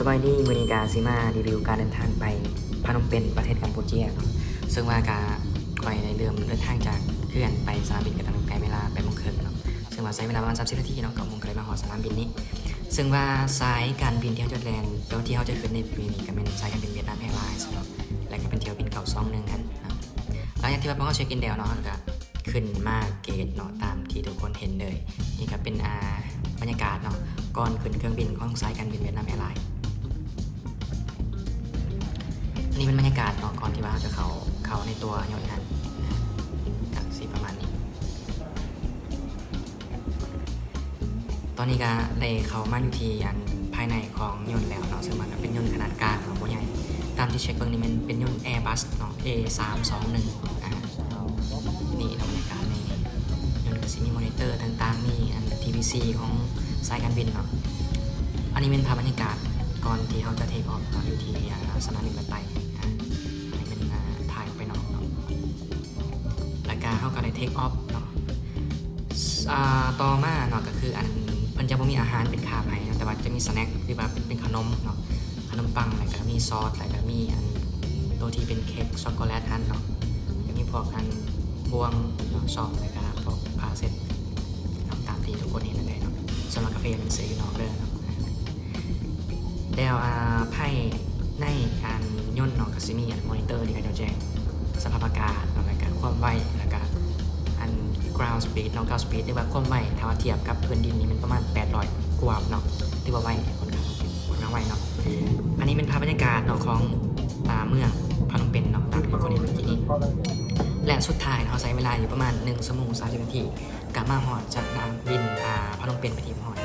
ສະບາຍດີ, ມື້ນີ້ກະຊິມາຣີວິວການເດີນທາງໄປພະນົມເປັນ ປະເທດກຳປູເຈຍເນາະ. ເຊິ່ງວ່າກະຂ້ອຍໄດ້ເລີ່ມເດີນທາງຈາກເຮືອນໄປສະໜາມບິນ ກະຕ້ອງໃຊ້ເວລາແປດໂມງເຄິ່ງເນາະ, ເຊິ່ງວ່າໃຊ້ເວລາປະມານສາມສິບນາທີເນາະ, ເກົ້າໂມງກະເລີຍມາຮອດສະໜາມບິນນີ້. ເຊິ່ງວ່າສາຍການບິນທີ່ເຮົາຈະແລ່ນ ແລ້ວທີ່ເຮົາຈະຂຶ້ນໃນມື້ນີ້ກະແມ່ນສາຍການບິນເວຍດນາມແອລາຍເນາະ ແລະກະເປັນຖ້ຽວບິນເກົ້າສອງໜຶ່ງຫັ້ນເນາະ. ຫຼັງຈາກທີ່ວ່າພວກເຮົາເຊັກອິນແລ້ວເນາະ, ເຮົາກະຂຶ້ນມາເກດເນາະ ຕາມທີ່ທຸກຄົນເຫັນເລີຍ. ນີ້ກະເປັນ ອ່າ ບັນຍາກາດເນາະ ກ່ອນຂຶ້ນເຄື່ອງບິນຂອງສາຍການບິນຫວຽດນາມແອລາຍ. ນີ້ເປັນບັນຍາກາດເນາະ ກ່ອນທີ່ວ່າເຮົາຈະເຂົ້າ ເຂົ້າໃນຕົວຍົນຫັ້ນ ກະຊິປະມານນີ້. ຕອນນີ້ກະໄດ້ເຂົ້າມາຢູ່ທີ່ອັນພາຍໃນຂອງຍົນແລ້ວເນາະ, ເຊິ່ງວ່າກະເປັນຍົນຂະໜາດກາງເນາະ ບໍ່ໃຫຍ່. ຕາມທີ່ເຊັກເບິ່ງນີ້ແມ່ນເປັນຍົນແອບັສເນາະ ເອສາມສອງໜຶ່ງ ອ່າ ນີ້ເນາະ ບັນຍາກາດໃນຍົນກະຊິມີມໍນິເຕີຕ່າງໆ, ມີອັນທີວີຊີຂອງສາຍການບິນເນາະ. ອັນນີ້ແມ່ນພາບບັນຍາກາດກ່ອນທີ່ເຮົາຈະເທກອອຟເນາະ ຢູ່ທີ່ ອ່າ ສະໜາມບິນບັດໄຕ. ອ່າ ອັນນີ້ແມ່ນ ອ່າ ຖ່າຍອອກໄປນອກເນາະ. ແລ້ວກະເຮົາກະໄດ້ເທກອອຟເນາະ. ອ່າ ຕໍ່ມາເນາະ ກະຄືອັນ ເພິ່ນຈະບໍ່ມີອາຫານເປັນຄາບໃຫ້ເນາະ, ແຕ່ວ່າຈະມີສະແນັກ ຫຼືວ່າເປັນ ເປັນຂະໜົມເນາະ, ຂະໜົມປັງ ແລ້ວກະມີຊອດ ແລ້ວກະມີອັນໂຕທີ່ເປັນເຄັກຊັອກໂກແລັດຫັ້ນເນາະ, ກະມີພວກອັນບ່ວງເນາະ ຊອກ ແລ້ວກະພວກຜ້າເຊັດເນາະ ຕາມທີ່ທຸກຄົນເຫັນນັ້ນແຫຼະເນາະ. ສ່ວນວ່າກາເຟແມ່ນຊື້ຢູ່ນອກເດີເນາະ. ແລ້ວ ອ່າ ພາຍໃນອັນຍົນເນາະ ກະຊິມີອັນມໍນິເຕີທີ່ເຂົາເຈົ້າແຈ້ງສະພາບອາກາດເນາະ ແລ້ວກະຄວາມໄວ ແລ້ວກະອັນກຣາວສະປີດເນາະ, ກຣາວສະປີດ ຫຼືວ່າຄວາມໄວ ຖ້າວ່າທຽບກັບພື້ນດິນນີ້ແມ່ນປະມານແປດຮ້ອຍກວ່າເນາະ, ຖືວ່າໄວ ຄ່ອນຂ້າງ ຄ່ອນຂ້າງໄວເນາະ. ອັນນີ້ແມ່ນພາບບັນຍາກາດເນາະ ຂອງ ອ່າ ເມືອງພະນົມເປັນເນາະ ຕາມທີ່ທຸກຄົນເຫັນເມື່ອກີ້ນີ້. ແລະ ສຸດທ້າຍເຮົາໃຊ້ເວລາຢູ່ປະມານໜຶ່ງຊົ່ວໂມງສາມສິບນາທີ ກະມາຮອດສະໜາມບິນ ອ່າ ພະນົມເປັນເປັນທີ່ຮຽບຮ້ອຍ.